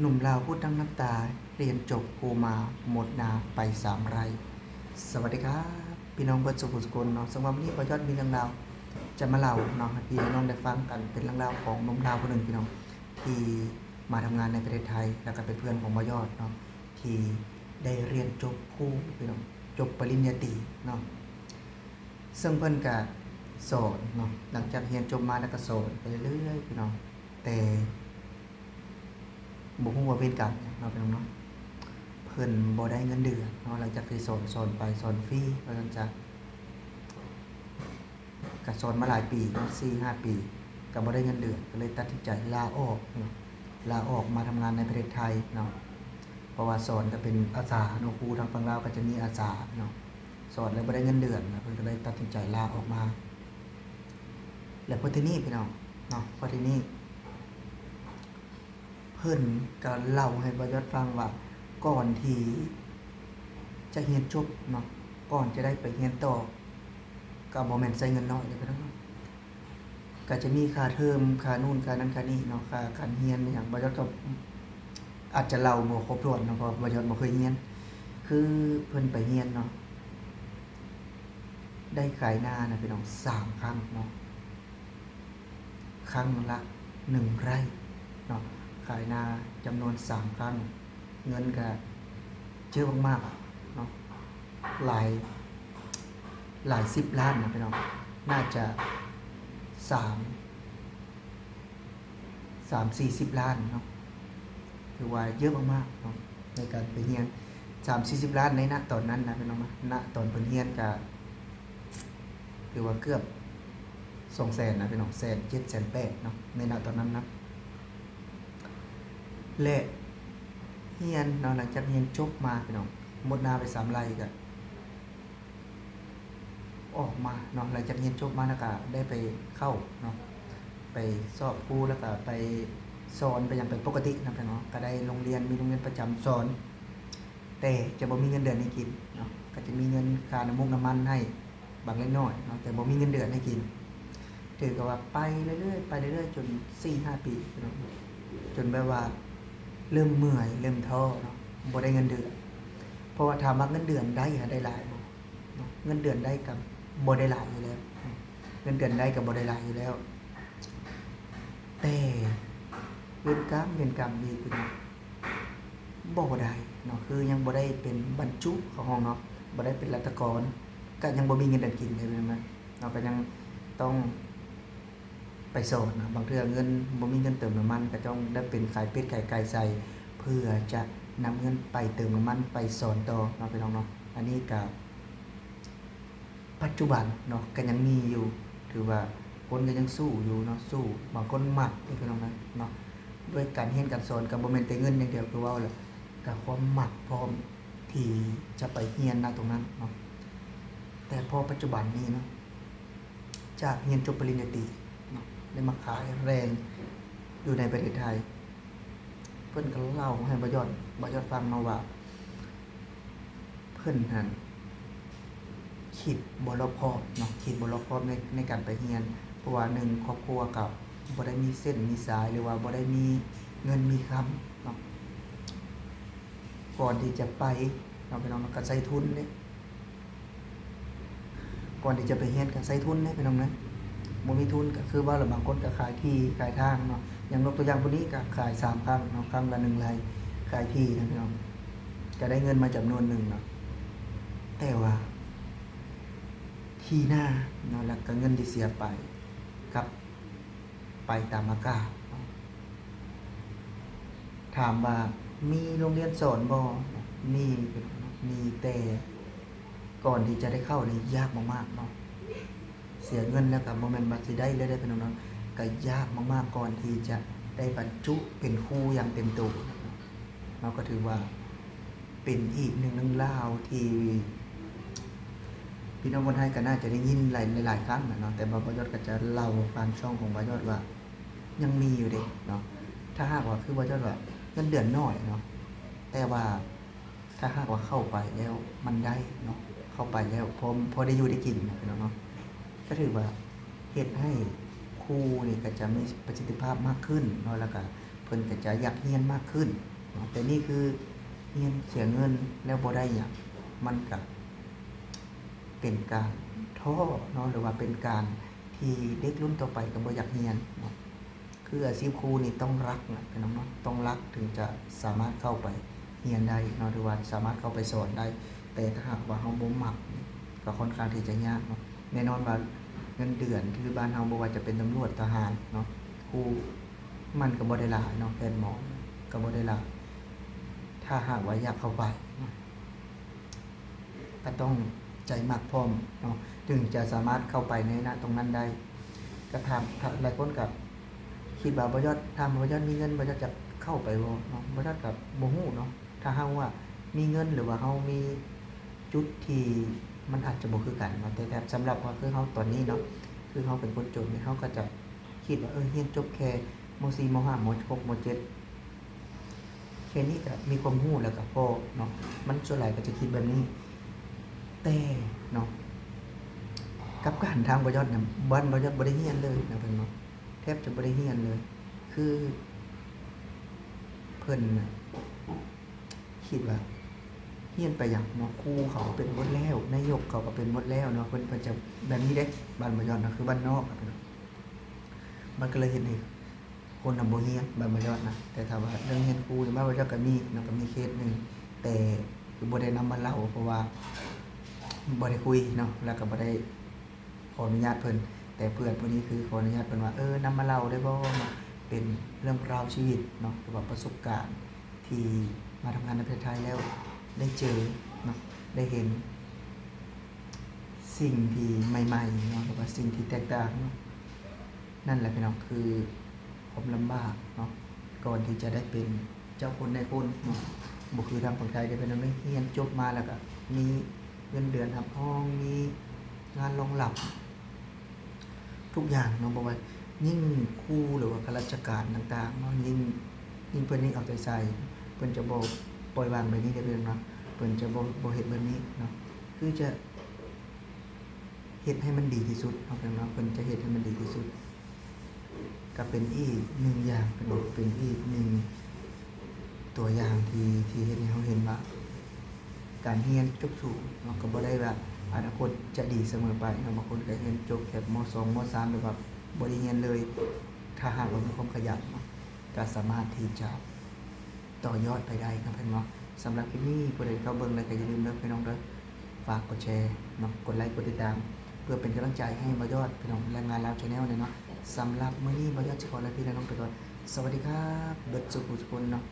ໜຸ່ມລາວພູດທັງນ້ຳຕາ ຮຽນຈົບຄູມາ ໝົດນາໄປສາມໄຮ່. ສະຫວັດດີຄັບ ພີ່ນ້ອງເບິດສູ່ຜູ້ສູ່ຄົນເນາະ. ເຊິ່ງວ່າມື້ນີ້ບ່າວຍອດມີເລື່ອງລາວຈະມາເລົ່າເນາະ ໃຫ້ພີ່ໃຫ້ນ້ອງໄດ້ຟັງກັນ. ເປັນເລື່ອງລາວຂອງໜຸ່ມລາວຜູ້ໜຶ່ງ ພີ່ນ້ອງ ທີ່ມາທຳງານໃນປະເທດໄທ ແລ້ວກໍເປັນເພື່ອນຂອງບ່າວຍອດເນາະ ທີ່ໄດ້ຮຽນຈົບຄູ ພີ່ນ້ອງ ຈົບປະລິນຍາຕີເນາະ. ເຊິ່ງເພິ່ນກະສອນເນາະ ຫຼັງຈາກຮຽນຈົບມາແລ້ວກະສອນໄປເລື້ອຍໆ ພີ່ນ້ອງ ແຕ່ບໍ່ຮູ້ວ່າເວນກຳຫຍັງເນາະ ພີ່ນ້ອງເນາະ ເພິ່ນບໍ່ໄດ້ເງິນເດືອນເນາະ. ຫຼັງຈາກທີ່ສອນ ສອນໄປ ສອນຟຣີວ່າຊັ້ນຊະ ກະສອນມາຫຼາຍປີເນາະ ສີ່ຫ້າປີ ກະບໍ່ໄດ້ເງິນເດືອນ ກະເລີຍຕັດສິນໃຈລາອອກເນາະ ລາອອກມາທຳງານໃນປະເທດໄທເນາະ. ເພາະວ່າສອນກະເປັນອາສາເນາະ ຄູທາງຝັ່ງລາວກະຈະມີອາສາເນາະ ສອນແລ້ວບໍ່ໄດ້ເງິນເດືອນ ເພິ່ນກະເລີຍຕັດສິນໃຈລາອອກມາ. ແລ້ວພໍທີນີ້ ພີ່ນ້ອງເນາະ ພໍທີນີ້ ເພິ່ນກະເລົ່າໃຫ້ບ່າວຍອດຟັງວ່າ ກ່ອນທີ່ຈະຮຽນຈົບເນາະ ກ່ອນຈະໄດ້ໄປຮຽນຕໍ່ ກະບໍ່ແມ່ນໃຊ້ເງິນນ້ອຍເດ້ ພີ່ນ້ອງເນາະ. ກະຈະມີຄ່າເທີມ ຄ່ານູ້ນຄ່ານັ້ນຄ່ານີ້ເນາະ ຄ່າການຮຽນອີ່ຫຍັງ ບ່າວຍອດກະອາດຈະເລົ່າບໍ່ຄົບຖ້ວນເນາະ ເພາະວ່າບ່າວຍອດບໍ່ເຄີຍຮຽນ. ຄືເພິ່ນໄປຮຽນເນາະ ໄດ້ຂາຍນານະ ພີ່ນ້ອງ ສາມຄັ້ງເນາະ ຄັ້ງລະໜຶ່ງໄຮ່ເນາະ ຂາຍນາຈຳນວນສາມຄັ້ງ. ເງິນກະເຈີມາກໆເນາະ ຫຼາຍ ຫຼາຍສິບລ້ານນະ ພີ່ນ້ອງ ໜ້າຈະສາມ ສາມສີ່ສິບລ້ານເນາະ ຖືວ່າເຢີະມາກໆເນາະ ໃນການໄປຮຽນ ສາມສີ່ສິບລ້ານໃນນະຕອນນັ້ນນະ ພີ່ນ້ອງນະ. ນະຕອນເພິ່ນຮຽນກະ ຖືວ່າເກືອບສອງແສນນະ ພີ່ນ້ອງ ແສນເຈັດ ແສນແປດເນາະ ໃນນະຕອນນັ້ນນະ. ແລະ ຮຽນເນາະ ຫຼັງຈາກຮຽນຈົບມາ ພີ່ນ້ອງ ໝົດນາໄປສາມໄຮ່ ກະອອກມາເນາະ ຫຼັງຈາກຮຽນຈົບມາແລ້ວກະໄດ້ໄປເຂົ້າເນາະ ໄປສອບຄູ ແລ້ວກະໄປສອນໄປຫຍັງໄປປົກກະຕິນະ ພີ່ນ້ອງເນາະ. ກະໄດ້ໂຮງຮຽນ ມີໂຮງຮຽນປະຈຳສອນ ແຕ່ຈະບໍ່ມີເງິນເດືອນໃຫ້ກິນເນາະ ກະຈະມີເງິນຄ່ານ້ຳມູກນ້ຳມັນໃຫ້ ບາງເລັກນ້ອຍເນາະ ແຕ່ບໍ່ມີເງິນເດືອນໃຫ້ກິນ. ຖືກະວ່າໄປເລື້ອຍໆ ໄປເລື້ອຍໆ ຈົນສີ່ຫ້າປີ ພີ່ນ້ອງ ຈົນແບບວ່າເລີ່ມເມື່ອຍ ເລີ່ມທໍ້ເນາະ ບໍ່ໄດ້ເງິນເດືອນ. ເພາະວ່າຖາມວ່າເງິນເດືອນໄດ້ຫາໄດ້ຫຼາຍບໍ່ເນາະ ເງິນເດືອນໄດ້ກະບໍ່ໄດ້ຫຼາຍຢູ່ແລ້ວ ເງິນເດືອນໄດ້ກະບໍ່ໄດ້ຫຼາຍຢູ່ແລ້ວ ແຕ່ເວນກຳ ເວນກຳນີ້ ພີ່ນ້ອງ ບໍ່ໄດ້ເນາະ ຄືຍັງບໍ່ໄດ້ເປັນບັນຈຸເຂົ້າຫ້ອງເນາະ ບໍ່ໄດ້ເປັນລັດຖະກອນ ກະຍັງບໍ່ມີເງິນເດືອນກິນເດ້ ພີ່ນ້ອງເນາະ ກະຍັງຕ້ອງໄປສອນເນາະ. ບາງເທື່ອເງິນ ບໍ່ມີເງິນເຕີມນ້ຳມັນ ກະຕ້ອງໄດ້ເປັນຂາຍເປັດຂາຍໄກ່ໃສ່ ເພື່ອຈະນຳເງິນໄປເຕີມນ້ຳມັນ ໄປສອນຕໍ່ເນາະ ພີ່ນ້ອງເນາະ. ອັນນີ້ກະ ປັດຈຸບັນເນາະ ກະຍັງມີຢູ່ ຖືວ່າຄົນກະຍັງສູ້ຢູ່ເນາະ ສູ້ ບາງຄົນມັກເດ້ ພີ່ນ້ອງເນາະ ດ້ວຍການຮຽນການສອນ ກະບໍ່ແມ່ນແຕ່ເງິນຢ່າງດຽວ ຄືເວົ້າແຫຼະ ກະຄວາມມັກພ້ອມທີ່ຈະໄປຮຽນນະ ຕົງນັ້ນເນາະ. ແຕ່ພໍປັດຈຸບັນນີ້ເນາະ ຈາກຮຽນຈົບປະລິນຍາຕີເນາະ ໄດ້ມາຂາຍແຮງຢູ່ໃນປະເທດໄທ ເພິ່ນກະເລົ່າໃຫ້ບ່າວຍອດ ບ່າວຍອດຟັງເນາະວ່າ ເພິ່ນຫັ້ນຄິດບໍ່ລອບຄອບເນາະ ຄິດບໍ່ລອບຄອບໃນ ໃນການໄປຮຽນ ເພາະວ່າໜຶ່ງ ຄອບຄົວກະບໍ່ໄດ້ມີເສັ້ນມີສາຍ ຫຼືວ່າບໍ່ໄດ້ມີເງິນມີຄຳເນາະ ກ່ອນທີ່ຈະໄປເນາະ ພີ່ນ້ອງເນາະ ກະໃຊ້ທຶນເດ້ ກ່ອນທີ່ຈະໄປຮຽນກະໃຊ້ທຶນເດ້ ພີ່ນ້ອງເນາະ ບໍ່ມີທຶນກະຄືເວົ້າແຫຼະ ບາງຄົນກະຂາຍທີ່ຂາຍທາງເນາະ ຢ່າງຍົກຕົວຢ່າງຜູ້ນີ້ກະຂາຍສາມຄັ້ງເນາະ ຄັ້ງລະໜຶ່ງໄຮ່ ຂາຍທີ່ນະ ພີ່ນ້ອງ ກະໄດ້ເງິນມາຈຳນວນໜຶ່ງເນາະ ແຕ່ວ່າທີ່ນາເນາະ ແລ້ວກະເງິນທີ່ເສຍໄປກັບ ໄປຕາມອາກາດເນາະ. ຖາມວ່າມີໂຮງຮຽນສອນບໍ່? ມີ ພີ່ນ້ອງເນາະ ມີ ແຕ່ກ່ອນທີ່ຈະໄດ້ເຂົ້ານີ້ຍາກມາກໆເນາະ ເສຍເງິນແລ້ວກະບໍ່ແມ່ນວ່າຊິໄດ້ເລີຍເດ້ ພີ່ນ້ອງເນາະ ກະຍາກມາກໆ ກ່ອນທີ່ຈະໄດ້ບັນຈຸເປັນຄູຢ່າງເຕັມໂຕເນາະ ເຮົາກະຖືວ່າ ເປັນອີກໜຶ່ງເລື່ອງລາວທີ່ພີ່ນ້ອງຄົນໄທກະໜ້າຈະໄດ້ຍິນຫຼາຍ ຫຼາຍໆຄັ້ງແຫຼະເນາະ ແຕ່ວ່າບ່າວຍອດກະຈະເລົ່າຜ່ານຊ່ອງຂອງບ່າວຍອດວ່າຍັງມີຢູ່ເດ້ເນາະ. ຖ້າຫາກວ່າຄືບ່າວຍອດວ່າເງິນເດືອນໜ້ອຍເນາະ ແຕ່ວ່າຖ້າຫາກວ່າເຂົ້າໄປແລ້ວມັນໄດ້ເນາະ ເຂົ້າໄປແລ້ວພໍ ພໍໄດ້ຢູ່ໄດ້ກິນເນາະ ພີ່ນ້ອງເນາະ ກະຖືວ່າເຮັດໃຫ້ຄູນີ້ກະຈະມີປະສິດທິພາບມາກຂຶ້ນເນາະ ແລ້ວກະ ເພິ່ນກໍຈະຢາກຮຽນມາກຂຶ້ນເນາະ. ແຕ່ນີ້ຄືຮຽນເສຍເງິນແລ້ວບໍ່ໄດ້ຫຍັງ ມັນກໍເປັນການທໍ້ເນາະ ຫຼືວ່າເປັນການທີ່ເດັກລຸ້ນຕໍ່ໄປກໍບໍ່ຢາກຮຽນເນາະ. ຄືອາຊີບຄູນີ້ຕ້ອງຮັກນະ ພີ່ນ້ອງເນາະ, ຕ້ອງຮັກເຖິງຈະສາມາດເຂົ້າໄປຮຽນໄດ້ເນາະ ຫຼືວ່າສາມາດເຂົ້າໄປສອນໄດ້. ແຕ່ຖ້າຫາກວ່າເຮົາບໍ່ມັກ ກໍຄ່ອນຂ້າງທີ່ຈະຍາກເນາະ. ແນ່ນອນວ່າເງິນເດືອນ ຄືບ້ານເຮົາ ບໍ່ວ່າຈະເປັນຕຳຫຼວດ, ທະຫານເນາະ, ຄູ ມັນກໍບໍ່ໄດ້ຫຼາຍເນາະ, ແພດໝໍກໍບໍ່ໄດ້ຫຼາຍ. ຖ້າຫາກວ່າຢາກເຂົ້າໄປເນາະ ກໍຕ້ອງໃຈມັກພ້ອມເນາະ ເຖິງຈະສາມາດເຂົ້າໄປໃນນະຕົງນັ້ນໄດ້. ກໍຖາມ ຫຼາຍຄົນກໍຄິດວ່າ ບໍ່ຍອດ ຖາມວ່າ ບໍ່ຍອດມີເງິນ ບໍ່ຍອດຈະເຂົ້າໄປບໍ່ເນາະ? ບໍ່ຍອດກໍບໍ່ຮູ້ເນາະ. ຖ້າເຮົາວ່າມີເງິນ ຫຼືວ່າເຮົາມີຈຸດທີ່ມັນອາດຈະບໍ່ຄືກັນເນາະ, ແຕ່ ແຕ່ສຳລັບວ່າຄືເຮົາຕອນນີ້ເນາະ ຄືເຮົາເປັນຄົນຈົນນີ້ ເຮົາກໍຈະຄິດວ່າ ເອີ ຮຽນຈົບແຄ່ ມໍສີ່ ມໍຫ້າ ມໍຫົກ ມໍເຈັດ ແຄ່ນີ້ກໍມີຄວາມຮູ້ແລ້ວກໍພໍເນາະ. ມັນສ່ວນຫຼາຍກໍຈະຄິດແບບນີ້. ແຕ່ເນາະ ກັບກັນທາງບໍ່ຍອດນະ ບ້ານບໍ່ຍອດບໍ່ໄດ້ຮຽນເລີຍນະ ເພິ່ນເນາະ, ແທບຈະບໍ່ໄດ້ຮຽນເລີຍ. ຄືເພິ່ນນະ ຄິດວ່າຮຽນໄປຫຍັງເນາະ, ຄູເຂົາກໍເປັນໝົດແລ້ວ, ນາຍົກເຂົາກໍເປັນໝົດແລ້ວເນາະ. ເພິ່ນ ເພິ່ນຈະແບບນີ້ເດ້, ບ້ານບໍ່ຍອດນະ ຄືບ້ານນອກນະ ມັນກໍເລີຍເຮັດໃຫ້ຄົນນະບໍ່ຮຽນ ບ້ານບໍ່ຍອດນະ. ແຕ່ຖ້າວ່າເລື່ອງຮຽນຄູນີ້ ບ້ານບໍ່ຍອດກໍມີເນາະ, ກໍມີເຄສໜຶ່ງ ແຕ່ຄືບໍ່ໄດ້ນຳມາເລົ່າ ເພາະວ່າບໍ່ໄດ້ຄຸຍເນາະ ແລ້ວກໍບໍ່ໄດ້ ຂໍອະນຸຍາດເພິ່ນ, ແຕ່ເພື່ອນຜູ້ນີ້ຄືຂໍອະນຸຍາດເພິ່ນວ່າ ເອີ ນຳມາເລົ່າໄດ້ບໍ່ເນາະ, ເປັນເລື່ອງລາວຊີວິດເນາະ ຫຼືວ່າປະສົບການທີ່ມາທຳງານໃນປະເທດໄທແລ້ວໄດ້ເຈີເນາະ ໄດ້ເຫັນສິ່ງທີ່ໃໝ່ໆເນາະ ຫຼືວ່າສິ່ງທີ່ແຕກຕ່າງເນາະ. ນັ້ນແຫຼະພີ່ນ້ອງ ຄືຄວາມລຳບາກເນາະ ກ່ອນທີ່ຈະໄດ້ເປັນເຈົ້າຄົນນາຍຄົນເນາະ. ບໍ່ຄືທາງຝັ່ງໄທເດ້ ພີ່ນ້ອງເອີຍ, ຮຽນຈົບມາແລ້ວກໍມີເງິນເດືອນຮັບຮອງ ມີງານຮອງຮັບ ທຸກຢ່າງເນາະ. ບໍ່ວ່າຍິ່ງຄູ ຫຼືວ່າຂ້າລາຊະການຕ່າງໆເນາະ ຍິ່ງ ຍິ່ງເພິ່ນຍິ່ງເອົາໃຈໃສ່, ເພິ່ນຈະບໍ່ປ່ອຍວາງແບບນີ້ເດ້ພີ່ນ້ອງເນາະ, ເພິ່ນຈະບໍ່ ບໍ່ເຮັດແບບນີ້ເນາະ. ຄືຈະເຮັດໃຫ້ມັນດີທີ່ສຸດເນາະ ພີ່ນ້ອງເນາະ, ເພິ່ນຈະເຮັດໃຫ້ມັນດີທີ່ສຸດ. ກໍເປັນອີກໜຶ່ງຢ່າງ ເປັນ ເປັນອີກໜຶ່ງຕົວຢ່າງທີ່ ທີ່ເຮັດໃຫ້ເຮົາເຫັນວ່າ ການຮຽນຈົບສູງເນາະ ກໍບໍ່ໄດ້ວ່າອະນາຄົດຈະດີສະເໝີໄປເນາະ. ບາງຄົນກໍຮຽນຈົບແຄ່ ມໍສອງ ມໍສາມ ຫຼືວ່າບໍ່ໄດ້ຮຽນເລີຍ, ຖ້າຫາກວ່າມີຄວາມຂະຫຍັນເນາະ ກໍສາມາດທີ່ຈະຕໍ່ຍອດໄປໄດ້ເນາະ ເພິ່ນເນາະ. ສຳລັບຄລິບນີ້ ຜູ້ໃດເຂົ້າເບິ່ງແລ້ວກໍຢ່າລືມເດີ ພີ່ນ້ອງເດີ ຝາກກົດແຊເນາະ ກົດໄລ ກົດຕິດຕາມ ເພື່ອເປັນກຳລັງໃຈໃຫ້ບ່າວຍອດ ພີ່ນ້ອງ ແລະ ງານລາວ Channel ເນຍເນາະ. ສຳລັບມື້ນີ້ ບ່າວຍອດຊິຂໍລາພີ່ລະນ້ອງໄປກ່ອນ. ສະຫວັດດີຄັບ ເບິດສູ່ຜູ້ສູ່ຄົນເນາະ.